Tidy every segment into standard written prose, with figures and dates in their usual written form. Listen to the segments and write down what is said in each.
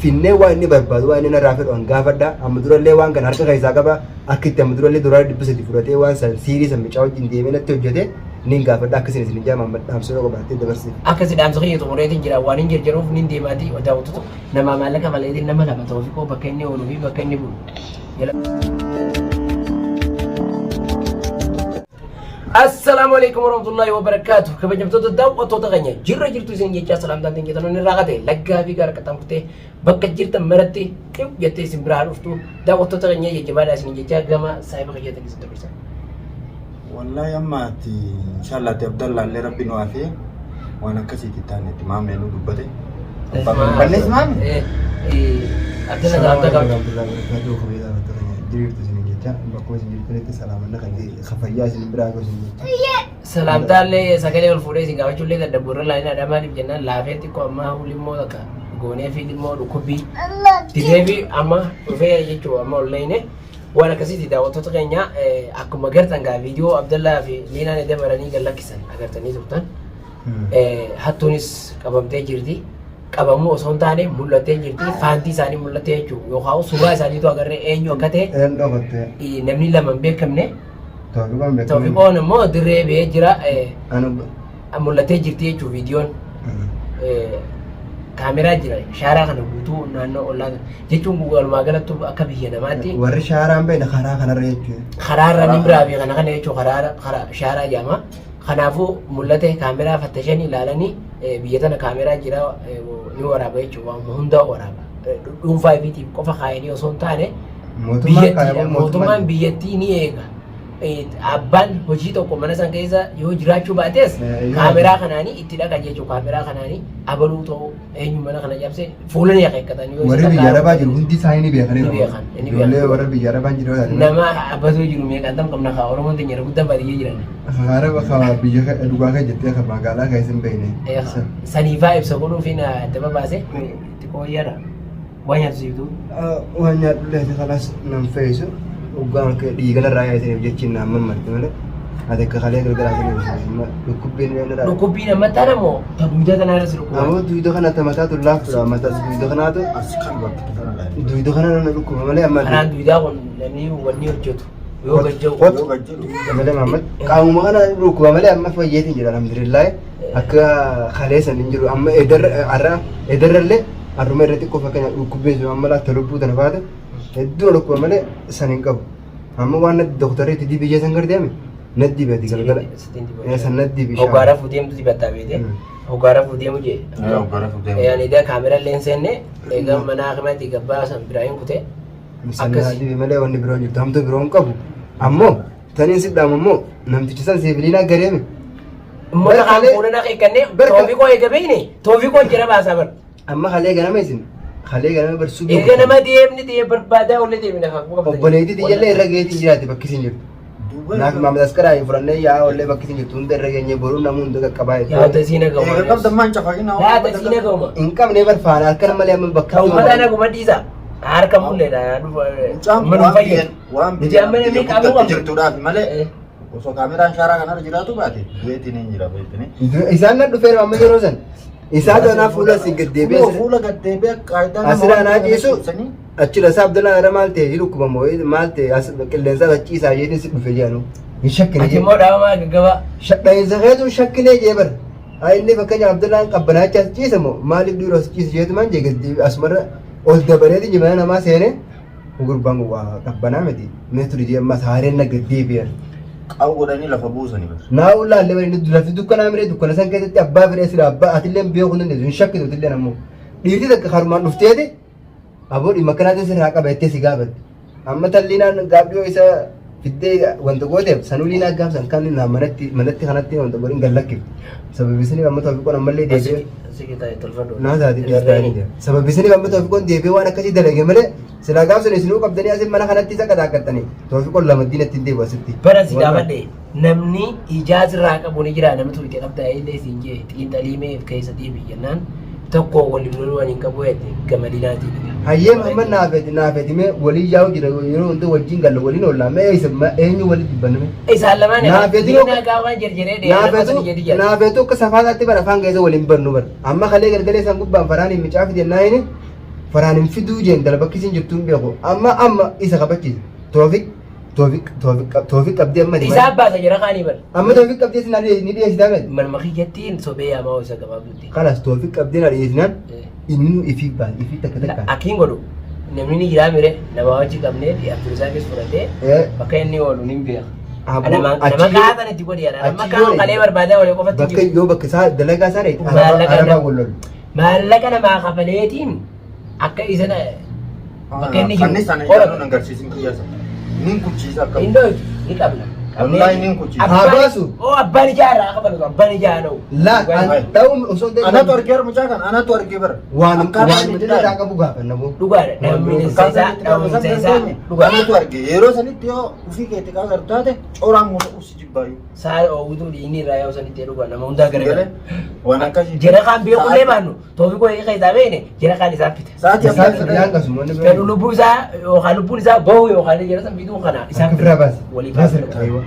Finnee waan inni barbaadu waan inni narraa fedhu an gaafadha. Amma durallee waan kana harka keessaa qaba. Akka itti amma durallee doolaara 300 fudhatee waan san siirii san micaa wajjin deemee natti hojjete nin gaafadha. Akkasiin isin ijaa Mahammad dhaamsa yoo qabaattee dabarsiif. Akkasi dhaamsa kiyya xumureetiin jira waan hin jarjaruuf nin deemaati daawwattoota namaa maallaqa maleetiin nama lama Toofiqoo bakka inni ooluu fi bakka inni bulu. Jala. Assalaamu alaikum warahmatullahi wabarakatuh. Kabajamtoota daawwattoota keenya jirra jirtu isin jechaa salaamtaan teenya tanaan irraa qate laggaa fi gaara qaxxaamurtee bakka jirtan maratti qiw jettee isin biraa dhuftu daawwattoota keenya jajjabaadhaa isin jechaa gama saahiba kiyyatiin isin dabarsa. Wallahi amma ati inshallah ati Abdallah illee rabbi nu hafee waan akkasiitti taane itti maamee nu dubbate. Ballees maame? Abdalla salaamtaa qabdu. Jirtu isin jecha bakkuma isin jirtanitti salaamanna kan fayyaa isin biraa gahu isin jecha. Salaamtaallee sagalee ol fuudhee isin gaafachuullee dadhabbu irra laalina dha maaliif jennaan laafee xiqqoo amma hulimmoo takka goonee fi limmoo dhukkubbii didee fi amma dhufee jechuu amma ol leeyne waan akkasiiti daawwattoota keenya akkuma gartan gaa viidiyoo Abdallaa fi Liinaan edda maranii gad lakkisan agartanii turtan. Hattuunis qabamtee jirti. Qabamuu osoo hin taane mul'attee jirti. Faantii isaanii mul'attee jechuudha. Yookaan suuraa isaaniitu agarree eenyu akka ta'e Een dhokatte. namni lama hin beekamne. Toofiqoon beekamu. Toofiqoon immoo dirree ba'ee jira. Anu. Mul'attee jirti jechuudha viidiyoon. Kaameraa jira. Shaaraa kana guutuu naannoo ollaa kana jechuun walumaa galattuu akka biyya namaatti Warri shaaraan beekna karaa kanarra jechuudha. karaarra ni biraa fi kana kana jechuun karaa shaaraa jedhama. Kanaafuu mul'ate kaameraa fattashanii ilaalanii biyya tana kaameraa jira ni waraaba jechuudha. Waan hundaa waraaba. Dhuunfaa ifiitiif qofa kaayanii osoo hin taane Mootummaan kaayamuu mootummaan biyyattii ni eega. Abbaan hojii tokko mana san keessa yoo jiraachuu baates kaameraa kanaanii itti dhaqan jechuudha. Kaameraa kanaanii abaluu ta'uu eenyu mana kana cabse fuula ni akeekkatan yoo Warri isa biyya takkaa arabaa jiru hundi isaanii ni beekan. Ni beekan, ni beekan. Ijoollee warra biyya arabaa jiru yoo taate. Nama abbatoo jiru meeqaan tam qabna kaa Oromoon teenya irra guddaan baadiyyee jiran. Araba ka biyya dhugaa kee jettee ka magaalaa keessa hin beekne. Saniifaa ibsa godhuufi na adda babaase. Xiqqoo wayyaadha. Waan nyaatu siif ta'u. Waan nyaadhu leete kanas nan feesu. Dhugaan kee dhiigana irraa yaasiniif jechiin naan mammarte malee. Ati akka kalee galgalaa siniif amma dhukkubbiin illee irraa. Dhukkubbiin amma tana moo ta guyyaa tanaa irra si dhukkuba? Ammoo duyda kana ta mataatu laaftudha. Mataa duyda kanaatu As kan bakka tana laale. duyda kana nama dhukkuba malee amma. Karaan duydaa kun namni wanni hojjetu yoo gajja'u. Yoo gad jedhu. Malee Mahammad qaamuma kana dhukkuba malee amma fayyeetiin jira alhamdulillah. Akka kalee san hin jiru amma edarra har'a edarrallee har'uma irra xiqqoo fakkeenya dhukkubbiin sun amma laata lubbuu tana baate hedduu dhukkuba malee san hin qabu. Amma waan natti doktarri itti dibi jeesan garteemi natti dibe ati galgala. San natti dibi. Hoggaara fuuteemtu dibattaa beete. Hoggaara fuuteemu jee. Hoggaara fuuteemu. Ani edaa kaamera illee hin seenne egaa mana hakimaatti gabbaa san biraa hin kute. San natti dibi malee wanni biroo hin jirtu hamtuu biroo hin qabu. Ammoo taniin si dhaamu immoo namtichi san siif liinaa gareemi. Immoo kaan fuula na qeeqqannee toofiqoo eega beekne toofiqoo jira baasaa bar. Amma kalee ganama isin kalee ganama bar subii. Eega nama deemni deemee barbaadaa olle deemne haa qabatan. Obboleettii tiyyallee irra geetiin jiraate bakki isin jirtu. Naaf Maamad Askaraa hin fudhannee yaa ollee bakki isin jirtu hunda irra geenyee boruu namuu hunda qaqqabaa jettee. Yaada isiin agama. Eega qabda maan cafaqina. Yaada isiin agama. Hin qabne bar faana harka malee amma bakka. Kan uummataa naguma dhiisa. Harka mul'eedha. Mucaan Mana waan fayyadu. biyya waan Nuti amma namni biyya qabu guddatti qabna. jirtuudhaaf malee osoo kaameraan shaaraa kanarra jiraatu baate du'eetiin hin jira beektini. Isaan nan dhufeera amma yeroo san. Isaa tanaa fuula isin gad deebi'ee Kunoo fuula gad deebi'ee qaayidaa nama Asirraa waan naa ta'eef ciisu ibsanii achi lasaa Abdullaan irra maal ta'e dhukkuba moo maal ta'e as qilleensaa as ciisaa jeetiin si dhufe jedhanu hin shakkine Ati immoo dhaabamaa gaggabaa. Dhahinsa keetu hin shakkinee jee bara. Haa inni fakkeenya Abdullaan qabbanaacha as ciisa moo maaliif dhiiroo as ciisa jeetumaan jee gad deebi'e asumarra ol dabareetiin mana namaa seenee gurbaan kun waa qabbanaa miti mee turi jee ammas haareen na gad deebi'an. Qaw godhanii lafa buusanii bar. Naa ulaallee bari inni lafti dukkanaa miree dukkana san keessatti abbaa fedhee sila abbaa atillee beekuu hin dandeessu hin shakkitu atillee ammoo. Dhiirti takka karumaan dhufteeti aboo dhimma akkanaatiin sirraa qaba jettee si gaafatti. Amma talliinaan gaabdhiyoo isa fiddee wanta gooteef sanuu liinaa gaafsan kan naa manatti manatti kanatti wanta godhin gad lakkifte. Sababi isiniif amma toofiqoon ammallee deebi'ee naa taati dhiistaanii sababi isiniif amma toofiqoon deebi'ee waan akkasii dalage malee silaa gaafsan isinuu qabdanii asin mana kanatti isa qadaaqattanii toofiqoon lama diinatti hin deebi'u asitti. Bara si gaafadhe namni ijaa sirraa qabu ni jira namni tuqxe qabda illee siin jee xiinxalii mee of keessa deebi jennaan tokko waliin loluu ani hin qabu jette gama linaatiin. Hayyee Muhammad naafeeti naafeeti mee waliin yaa'u jira yeroo hunda wajjin galla waliin oollaa mee eessa eenyu waliin dubbanna mee. Isaan lamaan Naafeetu liinaa gaafa jerjeree dheeraa Naafetu jedhi jedha. naafetu akka safaataatti bara afaan keessa waliin bannu bara. Amma kalee galgalee isaan gubbaan faraan hin micaa fide naa inni Faraan hin fiduu jeen dala bakki isin jirtu hin beeku. Amma amma isa kabachiisa. Toofiq Toofiq Toofiq Toofiq qabdee amma Isaa baasa jira kaanii bar. Amma Toofiq qabdee isin ni dhiyeessitaa miti. Manuma kiyyattiin sobee yaamaa isa gabaabdutti. Kalas Toofiq qabdee na dhiyeessinaan inni nu ifii baas ifii takka takka. Akkiin godhu namni ni jiraa mire nama wajji qabnee fi Abdulsaaqis fudhatee bakka inni oolu ni beeka. Aboo, Nama achi nama yoo- kaatan itti godhi yaada. Nama achi kaan yoo- qalee barbaadaa oole qofatti Bakka jiru. yoo bakka isaa dalagaa isaa reeti Maallaqa arabaa nama- wal lolu. Maallaqa namaa kafaleetiin akka isa bakka inni jiru Fanni sana qoratu. ilaaluun agarsiisin kiyya sana. Nin kuchiisa akka. Hin dhoytu ni qabna. Wallaahi nin kuchiisa. Haa baasu. Oo abbaan ijaa irraa kafalu abbaan ijaa dha'u. Laa an ta'uu osoo hin ta'in Anatu argee mucaa kan anatu argee bara. waan Akkaataa waan inni inni itti irraa qabu gaafanna boo. Dhugaadha. Dhammiinsa Akkaataa isaa inni itti qabu dhammiinsa san isaa dandeenye. dhugaadha. Anatu argee yeroo sanitti yoo ofii keetti qaagartu taate coraan muka si jibbaayu. Saala oowwituu dhiigni irraa yaa'u sanitti dhugaa nama hundaa garagara. Galee waan akkasii. Jara kaan beekullee baannu toofi koo hiika isaa beekne jara kaan isaan fita. Sa'aatii Isaan abbaa isaan qasuma inni Fedhu lubbuu isaa yookaan lubbuun isaa bahu yookaan jara san fiduu kana isaan Akka biraa baasi. Walii Baasi. baasi. Aywa.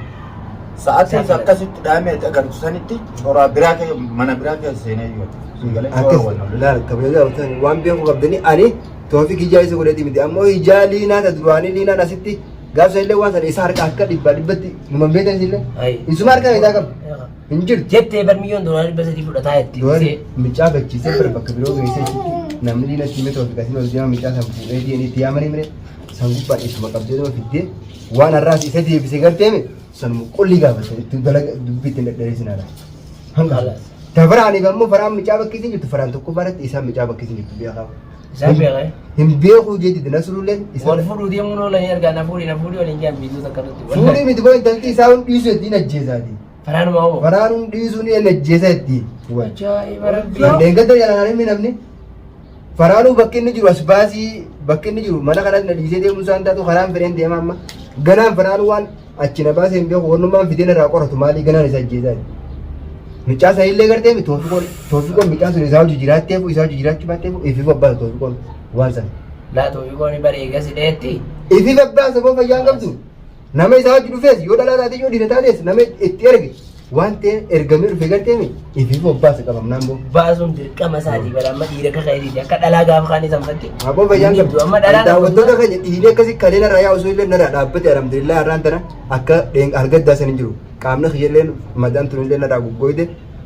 Sa'aatii isa akkasitti dhahamee ati agartu sanitti coraa biraa kee mana biraa keessa seenee jiru. Galee coraa Akkas wal lolu. laal kabajaa daawwatan waan beeku qabdanii ani toofiq ijaa isa godheeti miti ammoo ijaa liinaa ta duraanii liinaan asitti gaafsa illee waan sana isa harka akka dhibbaa dhibbatti numan beektan isillee Ayi. isuma harka isaa qabu hin jirtu. Jettee bar miiliyoon doolaara 300 fudhataa jetti. Doon micaa bachiisee bara bakka biroo geessee achitti namni liina itti hime toofiq asiin ol deema micaa san fuudhee deemee itti yaamanii mire san gubbaan isuma qabdee nama fiddee waan har'aas isa deebisee garteeme sanuma qolli gaafata itti dalaga dubbii ittiin dhadheessinaadha. Hanga Kalaas. ta faraaniif ammoo faraan micaa bakki isin jirtu faraan tokko faratti isaan micaa bakki isin jirtu beekaa. Isaan beekaa. Hin beekuu jeetti nasrulleen Wal isa fuudhuu deemuun oolanii argaa na fuudhi na fuudhi waliin jaan biituu takka irratti. fuudhii miti boo intalti isaa hun dhiisu ittiin ajjeesaati. Faraanuma hoo. Faraan hun dhiisuu ni ajjeesa ittiin. Ajaa'iba rabbii. Kanneen gadda jalaan himni namni. Faraanuu bakki inni jiru as baasii bakki inni jiru mana kanas na dhiisee deemuu isaan taatu karaan fedheen deema amma. Ganaan faraanuu waan achi na baasee hin beeku wannummaan fideen irraa qoratu maalii ganaan isa ajjeesaa. Micaa isaa illee gartee mi toofiqoon toofiqoon micaan sun isaa hojii jiraatteefu isaa hojii jiraachuu baatteefu ifiif abbaasa toofiqoon waan sana. Laa toofiqoon bareega sidheetti. Ifiif abbaasa boo fayyaan qabdu. Nama isaa hojii dhufees yoo dhalaa taate yoo dhiira taates nama itti erge waan ta'e ergamee dhufe gartee mi ifiif abbaasa qabamnaan boo. Baasuun dirqama isaatii bara amma dhiira akka keetiiti akka dhalaa gaafa kaan isaan fatti. Aboo fayyaan qabdu. Amma dhalaan Daawwattoota keenya dhiirri akkasii kaleen irraa yaa'u osoo illee narraa dhaabbate alhamdulillah har'aan tana akka argaddaa san hin jiru. Qaamni kiyyallee madaan tun illee narraa goggoyte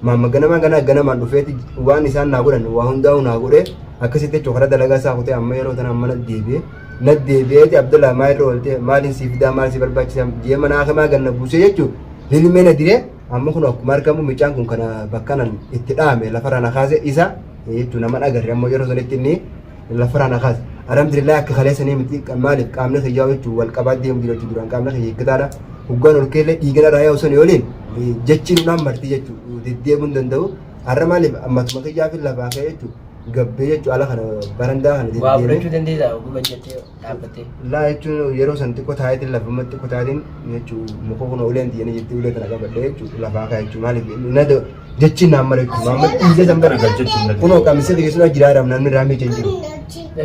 maamma ganamaa ganaa ganamaan dhufeeti waan isaan naa godhan waa hundaa'u naa godhee akkasitti jechuun karaa dalagaa isaa kutee amma yeroo tana amma na deebi'ee na deebi'eeti Abdullah maa irra oolte maaliin sii fidaa maal si barbaachisa jee mana hakimaa ganna buusee jechuun lilmee na diree amma kun akkuma argamu mucaan kun kana bakka nan itti dhaame lafarraa na kaase isa jechuun nama agarre ammoo yeroo sanitti inni lafarraa na kaase alhamdulillah akka kaleessanii miti maaliif qaamni kiyyaa jechuun wal qabaa deemu jira jechuun duraan qaamni kiyya hiikkataadha hoggaan ol keellee dhiigana irraa yaa'u sani waliin jechi nunaan marti jechuun deddeemuu hin danda'u har'a maaliif ammatuma kiyyaa fi lafaa ka'e jechuun gabbee jechuun ala kana barandaa kana Waa deddeemee fudhachuu dandeessaa oguu gajjattee dhaabbattee. Laa jechuun yeroo san xiqqoo taayitiin lafuma xiqqoo taayitiin jechuun muka kun uleen xiyya ni jettee ulee tana qabadhe jechuun lafaa ka'e jechuun maaliif na jechi naan mara jechuun maamma dhiiga san bara kunoo qamisa kiyya sun jira haram namni raamee hin jiru.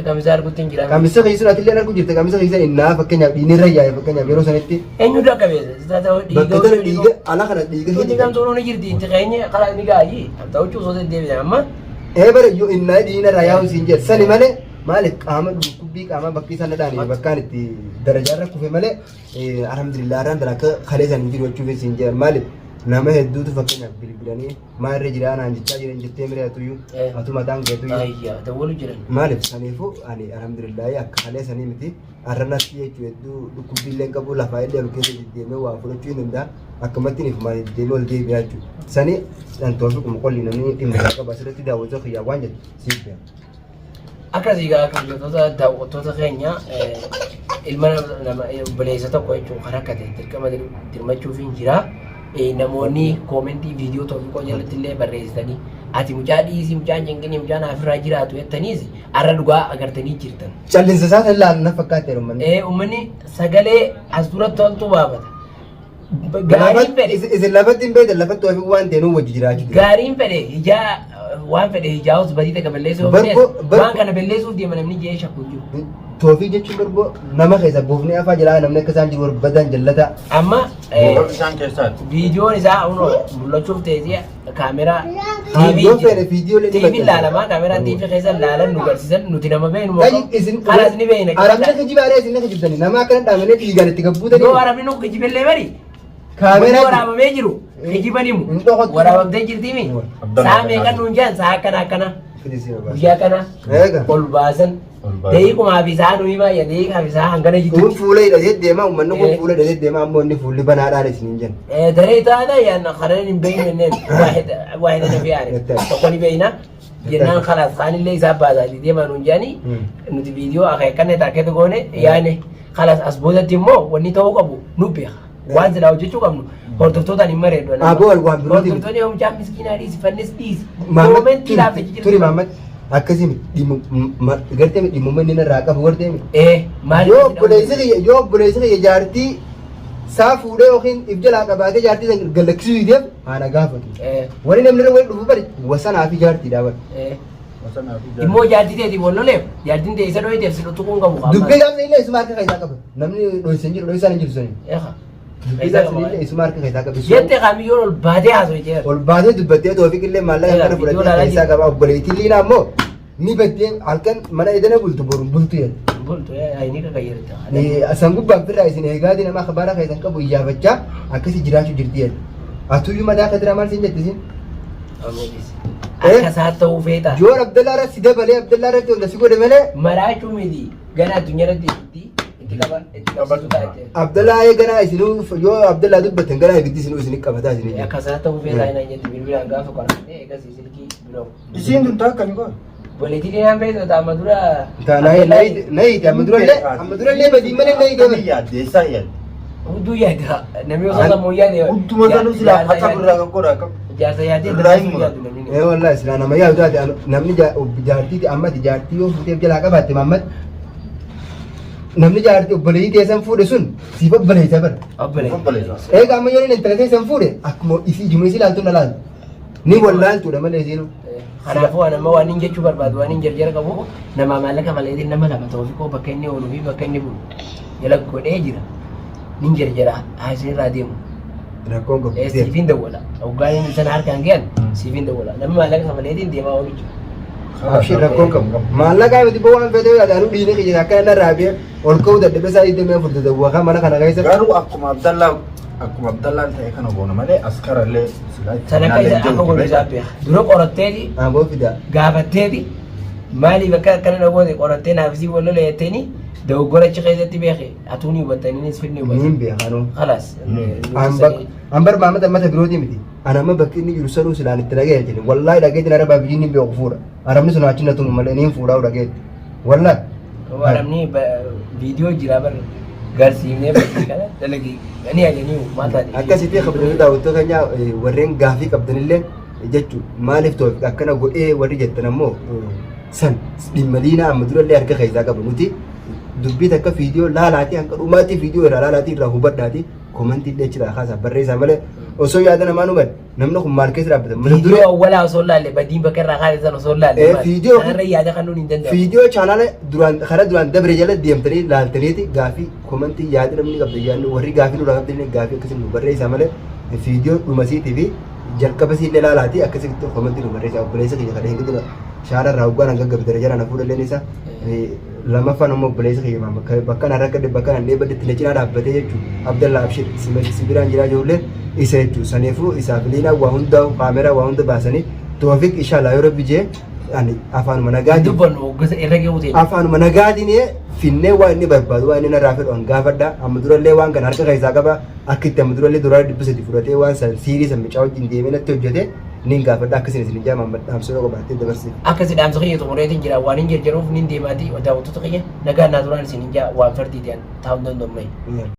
Qamisa arguutti hin jira. Qamisa kiyya sun atillee arguu jirta qamisa kiyya sun innaa fakkeenyaaf dhiinni irra yaa'e fakkeenyaaf yeroo sanitti Eenyutu akka beesa? bakka tana dhiiga ala kana dhiiga Tuuti hidhi. kan turuun ni jirti itti keenye karaa ni gaayi. Ta'uchuu osoo deddeebisan amma. Ee bara yoo innaa dhiina irraa yaa'u siin jedhe sani malee maaliif qaama dhukkubbii qaamaa bakki isaan dhadhaani bakkaan itti darajaarra kufe malee alhamdulillah irraan tana akka kalee san hin jiru jechuuf siin jedhan maaliif nama hedduutu fakkeenyaaf bilbilanii maal irra jiraa naan jechaa jiran jettee miree atuyyuu atu mataan keetuyyuu Ayyaa dawwalu jiran. maaliif saniifuu ani alhamdulillah akka kalee sanii miti arranatti jechuu hedduu dhukkubbii illee hin qabu lafaa illee ol keessa deddeemee waa fudhachuu hin danda'a akkamatti ni fumaa deddeemee ol deebi'aa jechuudha. Sani dhan toofiquma qolli namni dhimma isaa qaba asirratti daawwattoota kiyyaa waan jedhu siif beeka. Akkasii egaa kabajamtoota daawwattoota keenya ilma nama obboleessa tokko jechuun kan rakkate dirqama dirmachuuf hin jira. Namoonni koomentii viidiyoo toofiqoo jalatti illee barreessitanii ati mucaa dhiisii mucaan cinqinii mucaan afirraa jiraatu jettaniis har'a dhugaa agartanii jirtan. Callinsa isaa san ilaalu na fakkaate uummanni. Uummanni sagalee as duratti toltu baafata. Gaariin fedhe Isin lafatti hin beektan lafatti ofii waan ta'e nuu wajji jiraachuu. Gaariin fedhe ijaa Waan fedhe hijaa'us badii takka balleessuu yoo Barkoo- fedhes barkoo- waan kana balleessuuf deema namni jee shakku hin jiru. Toofii jechuun barboo nama keessa buufnee afaa jalaa namni akka isaan jiru barbaadan jallataa. Amma Boora bishaan keessaati. viidiyoon isaa kunoo mul'achuuf teessee kaameraa Haa, TV yoo jira. fedhe viidiyoo illee ni TV maxxansa. laalamaa kaameraa TV keessa laalan nu garsiisan nuti nama beeknu moo Tayi isin kanas ni beekna. Arabni kijibaalee isin ni kijibdani nama akkana dhaamanii dhiigaan itti gabbuutanii. Yoo arabni nu kijibellee bari. Kaameraa Wanni waraabamee jiru kijiban himu. Hin dhokotu. Waraabamtee jirtiimi. Abdallah Saa meeqa nuun jedhan saa akkana akkana. Guyyaa kana Eega. ol baasan. Ol baasan. Daqiiqumaa fi saa nu himaa ya daqiiqaa fi saa hangana Kun jidduu. fuula hidhatee deema uummanni kun Eh. fuula hidhatee deema ammoo inni fuulli banaadhaan isin hin jennu. Daree taata yaan kanan hin beekne neen waahida nafi yaare tokko ni beekna jennaan kalaas kaanillee isaa baasaa deemaa nuun jedhanii nuti viidiyoo akeekkanne taakkeetu goone yaane kalaas as boodatti immoo wanni ta'uu qabu nu beeka. Waan silaa hojjechuu qabnu hordoftootaan hin mareeddu. Aboo waan birootii miti. Hordoftoonni yoo mucaan miskiinaa dhiisi fannis dhiisi. Maamad Koomentii laafte jijjiirti. turi maamad akkasii miti dhimma gartee miti dhimmuma inni irraa qabu gartee miti. Ee maal Yoo obboleessi kiyya yoo obboleessi kiyya jaartii isaa fuudhee yookiin if jalaa qabaatee jaartii san galaksisuu dideef haana gaafatu. Ee Wani namni irra wal dhufu bari wasanaa fi jaartiidha bari. ee Immoo jaartii teetiif wal loleef jaartiin tee isa dhoyiteef si tuttuquu hin qabu. Dubbii gaafsa illee isuma harka keessaa qaba. Namni dhoysa hin jiru dhoysaan hin jiru sani. Eeha. Dubbii gaafsa illee isuma harka keessaa qaba. Jette kaamiyyoon ol baatee haasofte. Ol baatee dubbattee Toofiq illee maallaqa Egaa kana viidiyoo fudhatee ilaalaa keessaa jirti. qaba. Obboleettiin Liinaa immoo ni baddee halkan mana edana bultu boru bultu jedhe. Bultu ayinii kakayyarta. San gubbaan firraa isin eegaatii nama akhbaara keessan qabu iyyaafachaa akkasi jiraachuu jirti jedhe. Atuyyuu mataa kadiraa maal siin jette isin? Akka isaa ta'uu feeta. Joor Abdallaa irratti si dabalee Abdallaa irratti wanta si godhe malee Maraachuu miti gana addunyaa irratti itti itti qaba itti qabsiisuu taate. Abdallaa eeganaa isinuu yoo Abdallaa dubbattan ganaa ibiddi isinuu isin qabataa isin Akka isaa ta'uu feetaa hin jetti bilbilaan gaafa qoratee eegas silkii biroo. Isiin tun taakka ni qofa. Obboleettii dheeraan beektu amma dura. Nayi amma durallee badii malee nayi Akkamii deeman. yaadde? Eessaa yaadde? Hudduu yaada. Namni osoo sammuu yaade. Hudduma sanuu silaa haqa birraa kan godha akkam. Jaarsa yaadee Irraa hin yaadu namni. Ee wallahi silaa nama yaadu taate namni jaartii ammati jaartii yoo fuuteef jalaa qabaatte Mahammad namni jaartii obboleettii teessan fuudhe sun siif obboleessa bara. Obboleessa. Eega amma yoo inni intala teessan fuudhe akkuma isii ijuma isii ilaaltu na laaltu. Ni wallaaltuudha malee isiinuu. Kanaafuu ani amma waan inni jechuu barbaadu waan inni jarjara qabu nama maallaqa maleetiin nama lama Toofiqoo bakka inni ooluu fi bakka inni bulu jala godhee jira. Nin jarjara haa isin irraa deemu. Rakkoon qabu. Siifin dawwala. Hoggaan inni sana harkaan gahan siifin dawwala. Nama maallaqa maleetiin deemaa oolu jira. Abshir rakkoon qabu. Maallaqaa miti boo waan feetee yaadaan dhiini kiyya akka inni irraa bee ol ka'uu dadhabee isaa digdamii afur dadawwaa mana kana keessa. Garuu akkuma Abdallaa akkuma Abdallaan ta'e kana goona malee askarallee silaa itti Sana akka isa finaallee akka godhu isaa beeka. Dura qoratteeti Aangoo fidaa. gaafatteeti maaliif akka akkana na goote qorattee naaf isii wal lola jetteeni dogoggora achi keessatti beeke atuu ni hubatta innis finni hubata. Niin beekanoo. Khalaas. Ambar Maamad ammata birootii miti. Ana amma bakki inni jiru sanuu silaan itti dhaga'e jedhe. Wallaahi dhageetiin arabaa biyyi inni beeku fuudha. Arabni sun achi na tumu malee niin fuudhaa dhageetti. Wallaahi. Arabni viidiyoo jira bar garsiifnee bakki kana dalagee ni ajanii maal taate. Akkasitti kabajamtoota daawwattoota keenya warreen gaafii qabdanillee jechuun maaliif Toofiq akkana godhee warri jettan ammoo san dhimma liinaa amma durallee harka keessaa qabu nuti dubbii takka viidiyoo laalaatii hanga dhumaatii viidiyoo irraa laalaatii irraa hubadhaatii komantii illee achirraa kaasaa barreessaa malee osoo yaada namaa nu bade namni kun maal keessa dhaabbata mata Viidiyoo duree awwalaa osoo hin laalle badiin bakka irraa kaase sana osoo hin laalle. Eh, viidiyoo- Kanarra yaada kennuun hin danda'amu. viidiyoo chaanaala duraan karaa duraan dabre jala deemtanii laaltaniiti gaafii komantii yaada namni qabda yaadni warri gaafii nurraa qabdan gaafii akkasii nu barreessaa malee viidiyoo dhumasiitii fi jalqaba siillee laalaati akkasitti komantii nu barreessaa obboleessa kiyya kadhee hin shaara irraa hoggaan hanga gabdara jala na fuudhalleen isa Lammaffaan ammoo obboleessa kiyya maama bakka na rakkadhe bakka na dheebadhetti na cinaa dhaabbatee jechuudha. Abdallaa Abshir si biraan jiraa ijoollee isa jechuudha. Saniifuu isaaf liinaa waa hunda kaameraa waa hunda baasanii Toofiq inshallah yoo rabbi jee ani afaanuma nagaatiin Dubbannu hoggasa irra ga'uu ta'e. afaanuma nagaatiin finnee waan inni barbaadu waan inni narraa fedhu an gaafadha. Amma durallee waan kana harka keessaa qaba akka itti amma durallee doolaara 300 fudhatee waan san siirii san micaa wajjin deemee natti hojjete Nin gaafadha akka isin isin jaamaan dhaamsa yoo qabaattee dabarsi. Akka si dhaamsa kiyya xumureetiin jira waan hin jarjaruuf nin deemaatii daawwattoota kiyya nagaan naa turaan isin hin jaa waan fardiiti an taa'uu hin danda'u.